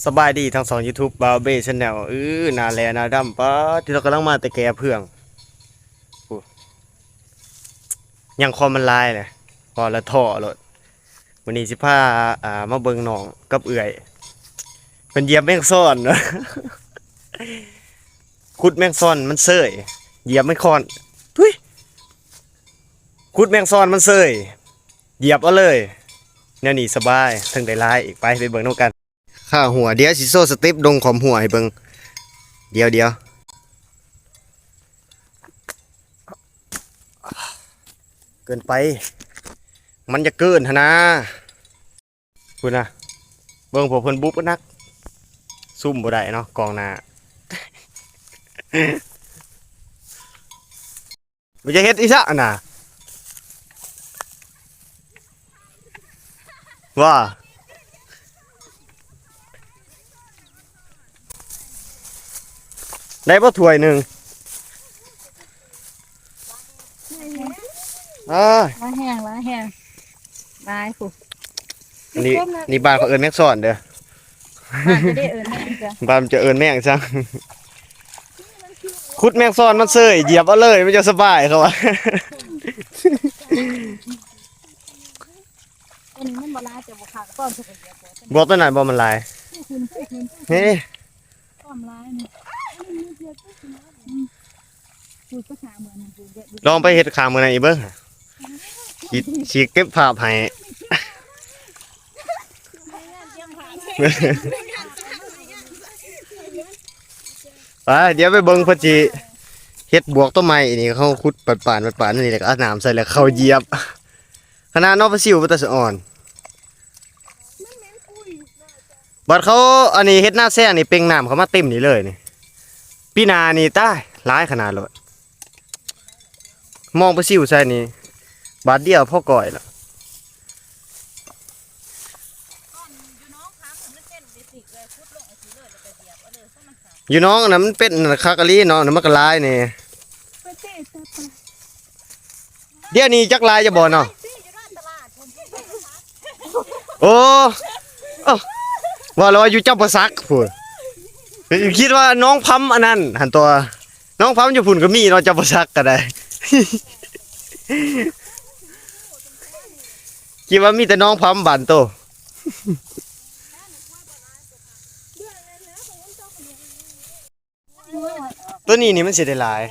ສະບາຍດີທັງສອງ YouTube ບ່າວເບ Channel ເອີ ໜ້າແຫຼ້ໜ້າດຳ ປາດ ທີ່ເຮົາກຳລັງມາແຕ່ແກ່ເພື່ອງ ໂອ້ ຍັງຄວາມມັນຫຼາຍແຫຼະ ພໍລະທໍ້ໂລດ. ມື້ນີ້ຊິພາ ອ່າ ມາເບິ່ງນ້ອງກັບເອື້ອຍ ເພິ່ນຢຽບແມງຊອນ ຂຸດແມງຊອນມັນເຊີຍ ຢຽບແມງຄອນ ທຸຍ ຂຸດແມງຊອນມັນເຊີຍ ຢຽບເອົາເລີຍ ແນວນີ້ສະບາຍ ເທິງໄດ້ຫຼາຍອີກ ໄປ ໄປເບິ່ງນຳກັນ. ຂ້າຫົວ ດຽວຊິໂຊສະເຕັບລົງຂອມຫົວໃຫ້ເບິ່ງ ດຽວໆ ເກີນໄປ ມັນຈະເກີນຫັ້ນນາ ພຸ້ນນະ ເບິ່ງພວກເພິ່ນບຸບກັນໜັກ ຊຸ່ມບໍ່ໄດ້ເນາະ ກ້ອງໜ້າ ມັນຈະເຮັດອີ່ສະຫັ້ນນະ ວ່າ ໄດ້ບໍ່ຖ້ວຍໜຶ່ງ? ເອີ ຫຼາຍແຮງ ຫຼາຍແຮງ ຫຼາຍພຸ້ນ ນີ້ ນີ້ບ້ານເຂົາເອີ້ນແມງຊອນເດີ ບ້ານຈະໄດ້ເອີ້ນແມງຊະ ບ້ານຈະເອີ້ນແມງຊະ ຂຸດແມງຊອນມັນເຊີຍ ຢຽບເອົາເລີຍ ມັນຈະສະບາຍ ເຂົາວ່າ ໂຕນີ້ມັນບໍ່ຫຼາຍ ຈະບໍ່ຄັກ ຕອນສຸກກະຢຽບບໍ່ ບວກໂຕນັ້ນບໍ່ມັນຫຼາຍ ເຮີ້ຍ ຄວາມຫຼາຍນີ້ ອືມ ປູກໄປຂ້າງເມືອງນັ້ນ ປູກເຍອະຢູ່ ລອງໄປເຮັດຂ້າງເມືອງນັ້ນອີກເບິ່ງ ຊິ ຊິເກັບພາບໃຫ້ ໄປ ດຽວໄປເບິ່ງເພິ່ນຊິເຮັດບວກຕົ້ນໄມ້ນີ້ ເຮົາຂຸດປານໆ ປານໆ ນີ້ ແລ້ວກໍເອົານ້ຳໃສ່ ແລ້ວເຂົ້າຢຽບ ຂະໜາດນ້ອງປາຊິວເປັນຕາສະອອນ ບັດເຂົາອັນນີ້ເຮັດນາແຊງນີ້ ເປັ່ງນ້ຳເຂົ້າມາເຕັມນີ້ເລີຍນີ້ ປີໜ້ານີ້ຕາຍ ຫຼາຍຂະໜາດໂລດ ມອງປາຊິວໃສ່ນີ້ ບາດດຽວພໍກ້ອຍລະ ຢູ່ໜອງຫັ້ນນະມັນເປັນຄັກອີ່ຫຼີເນາະ ມັນກໍຫຼາຍແດ່ ດຽວນີ້ຈັກຫຼາຍຢູ່ບໍ່ເນາະ ໂອ້ ໂອ້ ວ່າແລ້ວວ່າຢູ່ຈຳປາສັກພຸ້ນ ຄິດວ່າໜອງພຳອັນນັ້ນຫັ້ນຕົວະ ໜອງພຳຢູ່ພຸ້ນກໍມີເນາະ ຈຳປາສັກກໍໄດ້ ຄິດວ່າມີແຕ່ໜອງພຳບ້ານໂຕ. ຕົວນີ້ນີ້ມັນຊິໄດ້ຫຼາຍ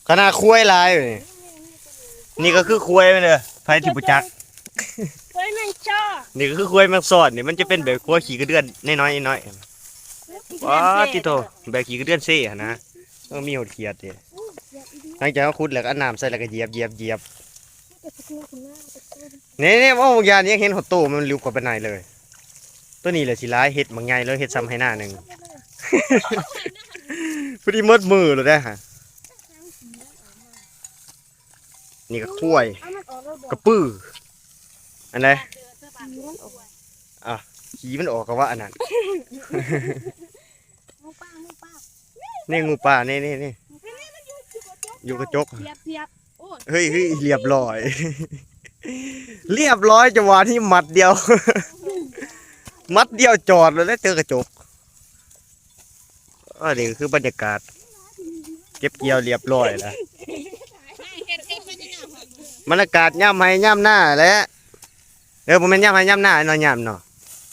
ຂະໜາດຄວາຍຫຼາຍນີ້ ນີ້ກໍຄືຄວາຍມັນເດີ ໃຜທີ່ບໍ່ຈັກ ຄວາຍແມງຊອນ ນີ້ກໍຄືຄວາຍແມງຊອນນີ້ ມັນຈະເປັນແບບຄວາຍຂີ້ກະເດືອນນ້ອຍໆ ນ້ອຍໆ ວ້າ ຕິໂທ ແບບຂີ້ກະເດືອນເຊຫັ້ນນະ ເອີ ມີຮອດຂຽດເດ ຫຼັງຈາກເຮົາຂຸດແລ້ວກໍເອົານ້ຳໃສ່ ແລ້ວກໍຢຽບໆໆ ນີ້ໆ ໂອ້ ບາງຢ່າງຍັງເຫັນຮອດໂຕ ມັນຫຼຸບເຂົ້າໄປໃນເລີຍ. ຕົວນີ້ແຫຼະຊິຫຼາຍ ເຮັດບັກໃຫຍ່ເລີຍ ເຮັດຊ່ຳໄຮ່ນາໜຶ່ງ ພໍດີໝົດມື້ໂລດເດ້ ນີ້ກໍຄວາຍ ກະປື ອັນໃດ ອ່ະ ຂີ້ມັນອອກກະວ່າອັນນັ້ນ ງູປ່າ ງູປ່າ ນີ້ ນີ້ ນີ້ ຢູ່ກະຈົກ ເສຍບ ເສຍບ ໂອ້ຍ ເຮີ້ຍ ເຮີ້ຍ ລຽບຮ້ອຍ ລຽບຮ້ອຍ ຈັງຫວະນີ້ໝັດດຽວ ໝັດດຽວຈອດໂລດແຫຼະ ເຈີກະຈົກ. ອັນນີ້ກໍຄືບັນຍາກາດເກັບກ່ຽວລຽບຮ້ອຍແລ້ວ ບັນຍາກາດຍາມໄຮ່ຍາມນາແຫຼະ ເອີ ບໍ່ແມ່ນຍາມໄຮ່ຍາມນາເນາະ ຍາມເນາະ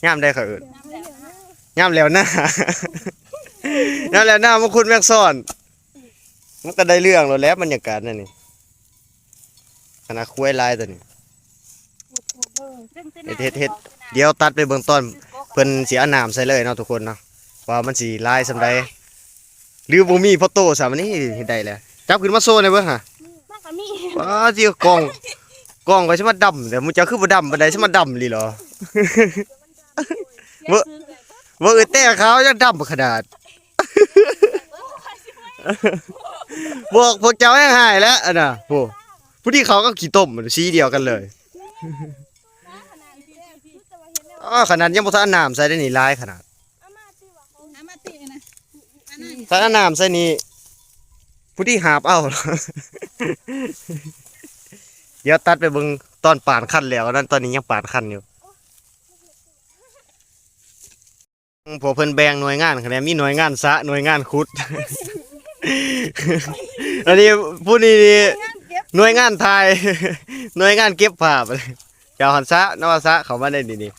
ຍາມໃດເຂົາເອີ້ນ ຍາມແລ້ວນາ ຍາມແລ້ວນາ ມາຂຸດແມງຊອນ ມັນກໍໄດ້ເລື່ອງໂລດແຫຼະ ບັນຍາກາດແນວນີ້ ຂະໜາດຄວາຍຫຼາຍຕົວນີ້ ເຮັດ ເຮັດ ເຮັດ ດຽວຕັດໄປເບິ່ງຕອນເພິ່ນຊິເອົານ້ຳໃສ່ເລີຍເນາະທຸກຄົນເນາະ ວ່າມັນຊິຫຼາຍສ່ຳໃດ ຫຼືບໍ່ມີພໍໂຕຊ້ຳ ອັນນີ້ເຮັດໄດ້ແລ້ວ ຈັບຂຶ້ນມາໂຊແດ່ເບິ່ງຫາ ມັນກໍມີ ວ້າ ຊິກ້ອງ ກ້ອງໄວ້ຊິມາດຳ ແຕ່ໝູ່ເຈົ້າຄືບໍ່ດຳປານໃດ ຊິມາດຳອີ່ຫຼີເນາະ ເບິ່ງ ເບິ່ງເອື້ອຍແຕ້ຂາວຍັງດຳຂະໜາດ ພວກ ພວກເຈົ້າແຮ່ງຮ້າຍແລ້ວ ອັນນ່າ ໂອ້ ຜູ້ທີ່ເຂົາກໍຂີ້ຕົມ ສີດຽວກັນເລີຍ ອໍ ຂະໜາດຍັງບໍ່ທັນເອົານ້ຳໃສ່ເດ້ນີ້ ຫຼາຍຂະໜາດ ຖ້າເອົານ້ຳໃສ່ນີ້ ຜູ້ທີ່ຫາບເອົາ ດຽວຕັດໄປເບິ່ງຕອນປານຄັນແລ້ວ ອັນນັ້ນຕອນນີ້ຍັງປານຄັນຢູ່. ພວກເພິ່ນແບ່ງໜ່ວຍງານ ຂະແໜງມີໜ່ວຍງານສະ ໜ່ວຍງານຂຸດ ອັນນີ້ຜູ້ນີ້ນີ້ໜ່ວຍງານຖ່າຍ ໜ່ວຍງານເກັບພາບ ເຈົ້າຫັ້ນສະ ນະວ່າສະເຂົ້າມາໃນນີ້ນີ້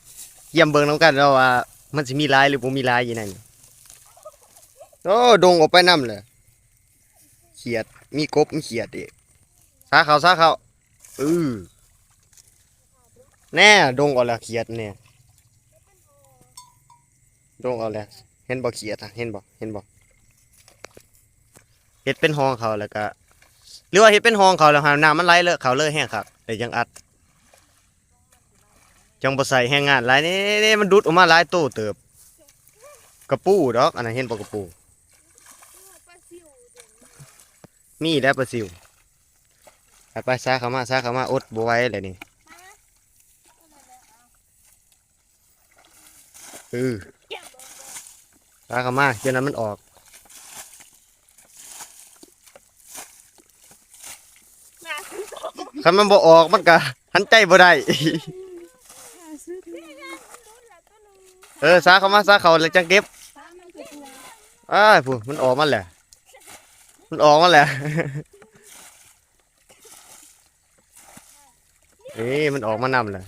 ຢ້ຽມເບິ່ງນຳກັນເນາະວ່າມັນຊິມີຫຼາຍ ຫຼື ບໍ່ມີຫຼາຍຢູ່ໃນນີ້. ໂອ້ ດົງອອກໄປນຳແຫຼະ ຂຽດ ມີກົບ ມີຂຽດອີກ ສະເຂົ້າ ສະເຂົ້າ ເອີ ແນ່ ດົງອອກແລ້ວຂຽດແນ່ ດົງອອກແລ້ວ ເຫັນບໍ່ຂຽດ ເຫັນບໍ່ ເຫັນບໍ່ ເຮັດເປັນຮ່ອງເຂົ້າ ແລ້ວກະ ຫຼືວ່າເຮັດເປັນຮ່ອງເຂົ້າ ແລ້ວໃຫ້ນ້ຳມັນໄຫຼເລີະເຂົ້າເລີຍ ແຮງຄັກ ແລ້ວຈັ່ງອັດ ຈັ່ງບໍ່ໃຊ້ແຮງງານຫຼາຍ. ນີ້ໆ ມັນດຸດອອກມາຫຼາຍໂຕເຕີບ ກະປູດອກ ອັນນັ້ນເຫັນບໍ່ ກະປູ ມີແລ້ວປາຊິວ. ໄປໆ ສາເຂົ້າມາ ສາເຂົ້າມາ ອົດບໍ່ໄຫວແລ້ວນີ້ ເອີ ສາເຂົ້າມາ ຈົນນັ້ນມັນອອກ. ຄັນມັນບໍ່ອອກ ມັນກະຫັນໃຈບໍ່ໄດ້. ເອີ ສາເຂົ້າມາ ສາເຂົ້າ ແລ້ວຈັ່ງເກັບ. ອ້າຍ ພຸ້ນ ມັນອອກມາແລ້ວ ມັນອອກມາແລ້ວ. ເອີ ມັນອອກມານຳແລ້ວ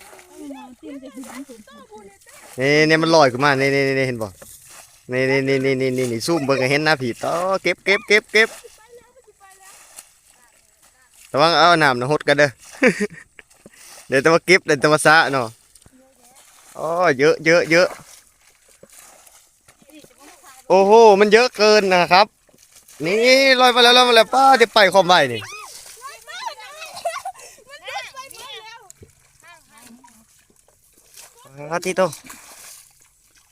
ເອີ ນີ້ ນີ້ ມັນລອຍຂຶ້ນມາ ນີ້ ນີ້ ນີ້ ເຫັນບໍ່ ນີ້ ນີ້ ຊູມເບິ່ງກໍເຫັນນະພີດ. ອໍ ເກັບ ເກັບ ເກັບ ເກັບ ລະວັງເອົານ້ຳນະຫົດກັນເດີ ໄດ້ແຕ່ວ່າເກັບ ໄດ້ແຕ່ວ່າສະເນາະ. ອໍ ເຢີະ ເຢີະ ເຢີະ. ໂອ້ໂຫ ມັນເຢີະເກີນນະຄັບ. ນີ້ ລອຍມາແລ້ວ ລອຍມາແລ້ວ ປ້າ ຈະໄປຄວາມໄວນີ້. ປາດຕິໂຕ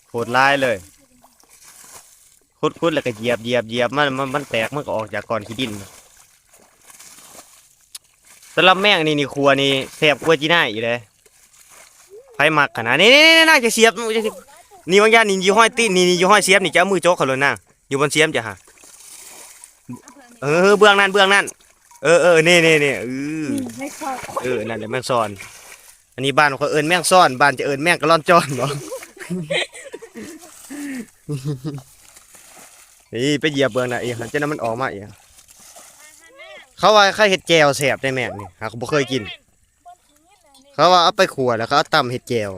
ໂຄດຫຼາຍເລີຍ. ຂຸດໆ ແລ້ວກໍຢຽບ ຢຽບ ຢຽບ ມັນ ມັນ ມັນແຕກ ມັນກໍອອກຈາກກ້ອນຂີ້ດິນ. ສຳລັບແມງອັນນີ້ນີ້ ຂົ້ວນີ້ແຊບກວ່າຈີ່ໜ້າອີກເດ້. ໃຜມັກຂະໜາດນີ້ ນີ້ ນີ້ ນີ້ ຈະສຽບ ນີ້ ບາງຢ່າງນີ້ ຢູ່ຮອຍຕີນ ນີ້ ນີ້ ຢູ່ຮອຍສຽບນີ້ ຈະເອົາມືຈົກເຂົາໂລດນາງ ຢູ່ບ່ອນສຽມຈະຫາ. ເອີ ເບື້ອງນັ້ນ ເບື້ອງນັ້ນ ເອີ ເອີ ນີ້ ນີ້ ນີ້ ເອີ ອືມ ແມງຊອນ ເອີ ນັ້ນແຫຼະແມງຊອນ. ອັນນີ້ບ້ານຂ້ອຍເອີ້ນແມງຊອນ ບ້ານຈະເອີ້ນແມງກະລ່ອນຈອນບໍ? ນີ້ໄປຢຽບເບິ່ງນະ ອີກ ຈັ່ງນັ້ນມັນອອກມາອີກ. ເຂົາວ່າເຂົາເຮັດແຈ່ວແຊບເດ້ແມງນີ້ ຫາກບໍ່ເຄີຍກິນ. ເຂົາວ່າເອົາໄປຂົ້ວ ແລ້ວເຂົາເອົາຕຳເຮັດແຈ່ວ.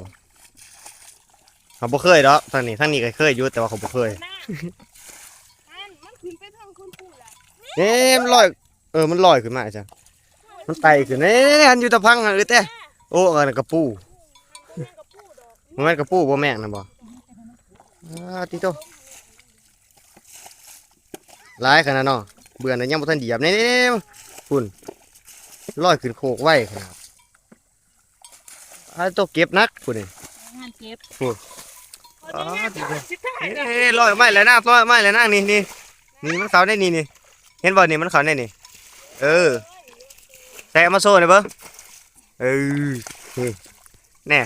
ເຮົາບໍ່ເຄີຍດອກ ທາງນີ້ ທາງນີ້ກໍເຄີຍຢູ່ ແຕ່ວ່າເຂົາບໍ່ເຄີຍ. ນັ້ນ ມັນຂຶ້ນໄປທາງຄົນປູລະ ເອີ ມັນລອຍ ເອີ ມັນລອຍຂຶ້ນມາຊະ ມັນໄຕ່ຂຶ້ນ. ເອີ ຫັ້ນຢູ່ຕາພັງຫັ້ນ ເອີ ແຕ່ ໂອ້ ອັນນັ້ນກະປູ ມັນກະປູດອກ ບໍ່ແມ່ນກະປູ ບໍ່ແມ່ນນະບໍ? ອາ ຕິໂຕ ຫຼາຍຂະໜາດເນາະ ເບື່ອນະຍັງບໍ່ທັນຢຽບ. ນີ້ໆໆ ພຸ້ນ ລອຍຂຶ້ນໂຄກໄວຂະໜາດ. ອາ ໂຕເກັບໜັກພຸ້ນນີ້ ງານເກັບ ພຸ້ນ. ອາ ເອີ ລອຍໄມ້ແລ້ວນາງ ລອຍໄມ້ແລ້ວນາງ ນີ້ ນີ້ ນີ້ ມັນເຂົ້າໃນນີ້ ນີ້ ເຫັນບໍ່ ນີ້ ມັນເຂົ້າໃນນີ້. ເອີ ແຕະມາໂຊແດ່ເບິ່ງ. ເອີ ນີ້ ແນ່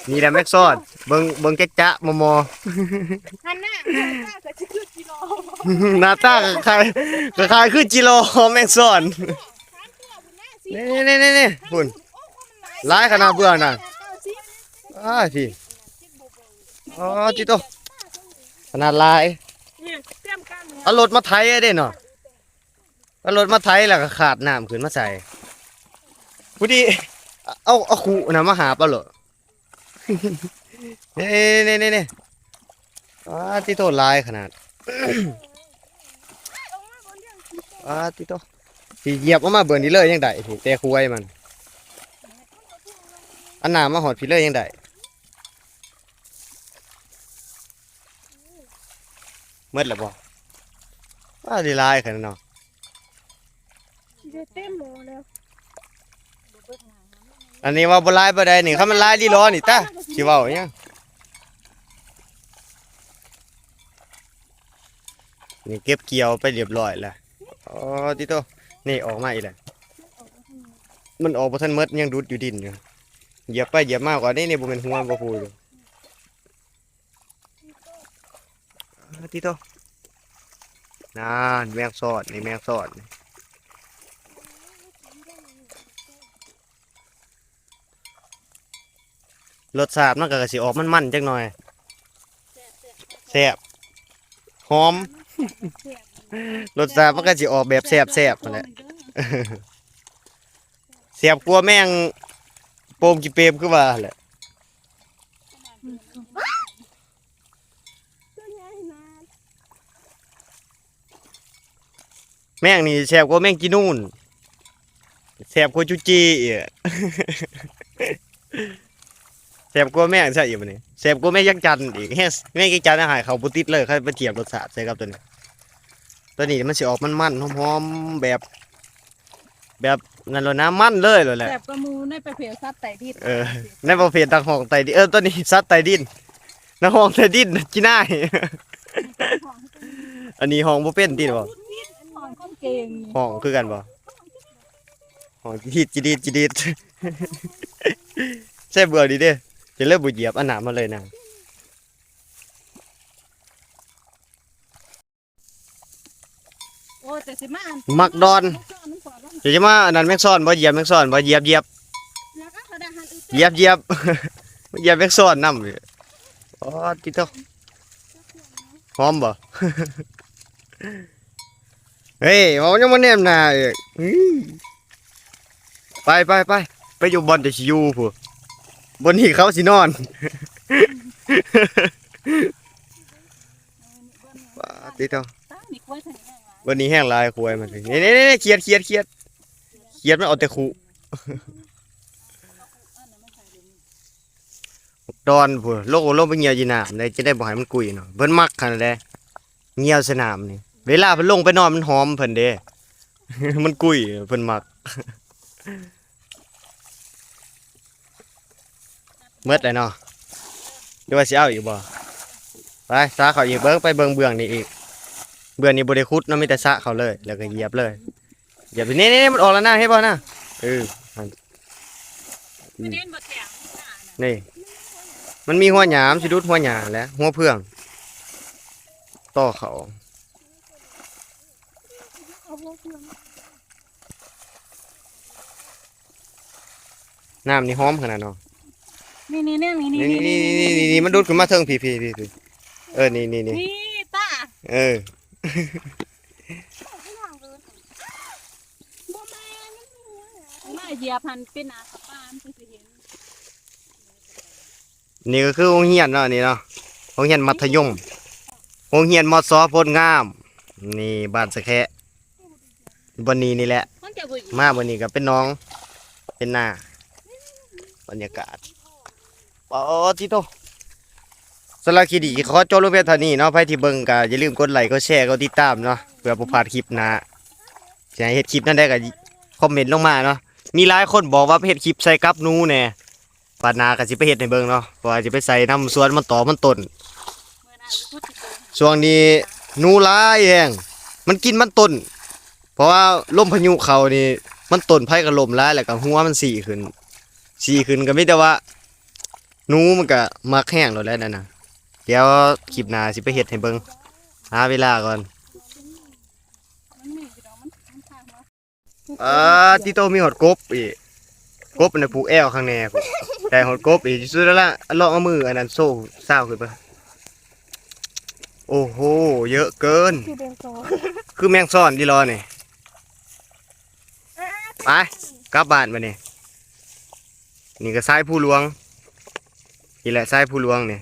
ນີ້ແຫຼະແມັກຊອນ ເບິ່ງ ເບິ່ງຈະຈະມໍ່ໆ ຫັ້ນນະ ໜ້າຕາກໍຄືຈີລໍ ໜ້າຕາກໍຄ້າຍ ກໍຄ້າຍຄືຈີລໍ ແມັກຊອນ. ນີ້ໆໆໆ ພຸ້ນ ຫຼາຍຂະໜາດເບື່ອນະ. ອ້າຍ ພີ້ ອໍ ຕິໂຕ ຂະໜາດຫຼາຍ. ເອົາລົດມາໄຖເດ້ເນາະ ເອົາລົດມາໄຖແລ້ວກໍຂາດນ້ຳຂຶ້ນມາໃສ່ ພໍດີ ເອົາ ເອົາຄຸນະມາຫາບເອົາໂລດ. ນີ້ໆໆໆ ອາ ຕິໂຕ ຫຼາຍຂະໜາດ. ອາ ຕິໂຕ ຊິຢຽບອອກມາເບິ່ງນີ້ເລີຍຍັງໄດ້ ແຕ່ຄວາຍມັນ ອັນໜ້າມາຮອດພີ້ເລີຍຍັງໄດ້. ໝົດແລ້ວບໍ່? ອາ ໄດ້ຫຼາຍຂະໜາດເນາະ ໄດ້ເຕັມໝໍ້ແລ້ວ. ອັນນີ້ວ່າບໍ່ຫຼາຍປານໃດນີ້ ຄັນມັນຫຼາຍອີ່ຫຼີນີ້ຕາ ຊິເວົ້າຫຍັງ. ນີ້ເກັບກ່ຽວໄປຮຽບຮ້ອຍແລ້ວ. ອໍ ຕິໂຕ ນີ້ອອກມາອີກແລ້ວ ມັນອອກບໍ່ທັນໝົດ ຍັງດຸດຢູ່ດິນຢູ່. ຢຽບໄປຢຽບມາກ່ອນ ນີ້ ນີ້ບໍ່ແມ່ນຫົວບໍ່ພູຢູ່. ອາ ຕິໂຕ ນັ້ນ ແມງຊອນ ນີ້ແມງຊອນ. ລົດຊາດມັນກໍຊິອອກມັນໆຈັກໜ່ອຍ. ແຊບ ຫອມ ລົດຊາດມັນກໍຊິອອກແບບແຊບໆ ຫັ້ນແຫຼະ ແຊບກວ່າແມງໂປມຂີ້ເປມ ຄືວ່າຫັ້ນແຫຼະ. ແມງນີ້ແຊບກວ່າແມງຈີນູນ ແຊບກວ່າຈູຈີອີກ ແຊບກວ່າແມງໃສອີກບັດນີ້ ແຊບກວ່າແມງຈັກຈັ່ນອີກ ແຮງ ແມງຈັກຈັ່ນຫາຍເຂົ້າບໍ່ຕິດເລີຍ ຄັນໄປທຽບລົດຊາດໃສ່ກັບຕົວນີ້. ຕົວນີ້ມັນຊິອອກມັນໆ ຫອມໆ ແບບ ແບບນັ້ນໂລດນະ ມັນເລີຍໂລດແຫຼະ ແຊບກວ່າໝູ່ໃນປະເພດສັດໃຕ້ດິນ ເອີ ໃນປະເພດນັກຮ້ອງໃຕ້ດິນ ເອີ ຕົວນີ້ສັດໃຕ້ດິນ ນັກຮ້ອງໃຕ້ດິນ ຈີນາຍ ອັນນີ້ຮ້ອງບໍ່ເປັນຕິ ຫອງຄົນເກັ່ງ ຮ້ອງຄືກັນບໍ່ ຮ້ອງຈີດໆ ຈີດໆ ໃສ່ເບືອກນີ້ເດ້ ຈະເລີຍບໍ່ຢຽບ ເອົາໜ້າມາເລີຍນາງ. ໂອ້ ແຕ່ຊິມາອັນ ມັກດອນ ແຕ່ຊິມາອັນນັ້ນແມງຊອນບໍ່ ຢຽບແມງຊອນບໍ່ ຢຽບ ຢຽບ ຢຽບ ຢຽບ ຢຽບແມງຊອນນຳ. ອໍ ຕິໂຕ ຫອມບໍ່? ເຮີ້ຍ ເວົ້າຍັງບໍ່ແນມໜ້າອີກ. ໄປ ໄປ ໄປ ໄປຢູ່ບ່ອນເຈົ້າຊິຢູ່ພຸ້ນ ບ່ອນນີ້ເຂົາຊິນອນ. ປາດຕິໂທ ມື້ນີ້ແຮງຫຼາຍຄວາຍມັນ ນີ້ໆໆ ຂຽດ ຂຽດ ຂຽດ ຂຽດມັນເອົາແຕ່ຄຸ ດອນພຸ້ນ ລົງ ລົງໄປຍ່ຽວຢູ່ນ້ຳໄດ້ ຈະໄດ້ບໍ່ໃຫ້ມັນກຸ້ຍເນາະ ເພິ່ນມັກຂະໜາດໃດ ຍ່ຽວໃສ່ນ້ຳນີ້ ເວລາເພິ່ນລົງໄປນອນມັນຫອມເພິ່ນເດ້ ມັນກຸ້ຍ ເພິ່ນມັກ. ໝົດແລ້ວເນາະ ຫຼືວ່າຊິເອົາອີກບໍ່? ໄປ ຊະເຂົ້າອີກ ເບິ່ງ ໄປເບິ່ງເບື້ອງນີ້ອີກ ເບື້ອງນີ້ບໍ່ໄດ້ຂຸດເນາະ ມີແຕ່ຊະເຂົ້າເລີຍ ແລ້ວກໍຢຽບເລີຍ ຢຽບ ນີ້ໆໆ ມັນອອກແລ້ວນະ ເຫັນບໍ່ນະ? ເອີ ນີ້ ມັນມີຫົວຫຍ້າ ມັນຊິດຸດຫົວຫຍ້າແຫຼະ ຫົວເຟືອງ ຕໍ່ເຂົ້າ. ນ້ຳນີ້ຫອມຂະໜາດເນາະ ນີ້ໆໆ ນີ້ໆໆ ນີ້ໆ ມັນດຸດຂຶ້ນມາເທິງ ພີ້ໆໆ ເອີ ນີ້ໆໆ ນີ້ຕາ ເອີ ບໍ່ແມ່ນ ມາຢຽບຫັ້ນເປັນໜ້າຂາປານ ຄືຊິເຫັນ. ນີ້ກໍຄືໂຮງຮຽນເນາະ ນີ້ເນາະ ໂຮງຮຽນມັດທະຍົມ ໂຮງຮຽນ ມສ ໂພນງາມ ນີ້ບ້ານສະແຄະ ບ່ອນນີ້ນີ້ແຫຼະ ມາບ່ອນນີ້ກໍເປັນໜອງ ເປັນນາ ບັນຍາກາດ ປາດຕິໂທ. ສຳລັບຄລິບນີ້ຂໍຈົບລົງພຽງເທົ່ານີ້ເນາະ ໃຜທີ່ເບິ່ງກໍຢ່າລືມກົດໄລ້ ກົດແຊ ກົດຕິດຕາມເນາະ ເພື່ອບໍ່ພາດຄລິບໜ້າ ຊິໃຫ້ເຮັດຄລິບແນວໃດກໍຄອມເມັນລົງມາເນາະ. ມີຫຼາຍຄົນບອກວ່າເຮັດຄລິບໃສ່ກັບໜູແດ່ ບາດໜ້າກໍຊິໄປເຮັດໃຫ້ເບິ່ງເນາະ ເພາະວ່າຊິໄປໃສ່ນຳສວນມັນຕອກມັນຕົ້ນ. ຊ່ວງນີ້ໜູຫຼາຍແຮງ ມັນກິນມັນຕົ້ນ ເພາະວ່າລົມພາຍຸເຂົ້ານີ້ ມັນຕົ້ນໃຜກໍລົ້ມຫຼາຍ ແລ້ວກໍຫົວມັນສີ້ຂຶ້ນ ສີ້ຂຶ້ນກໍມີແຕ່ວ່າ ໜູມັນກໍມັກແຮງໂລດແຫຼະນັ້ນນະ. ດຽວຄລິບໜ້າຊິໄປເຮັດໃຫ້ເບິ່ງ ຫາເວລາກ່ອນ. ອາ ຕິໂຕ ມີຮອດກົບອີກ ກົບອັນນັ້ນຜູກແອວຂ້າງແນ່ ໄດ້ຮອດກົບອີກ ສຸດແລ້ວລະ ລອງເອົາມືອັນນັ້ນໂຊ ຊາວຂຶ້ນເບິ່ງ. ໂອ້ໂຫ ເຍາະເກີນ ຄືແມງຊອນ ຄືແມງຊອນດີຫຼໍນີ້. ໄປ ກັບບ້ານບາດນີ້. ນີ້ກໍຊາຍພູຫຼວງ ນີ້ແຫຼະຊາຍພູຫຼວງນີ້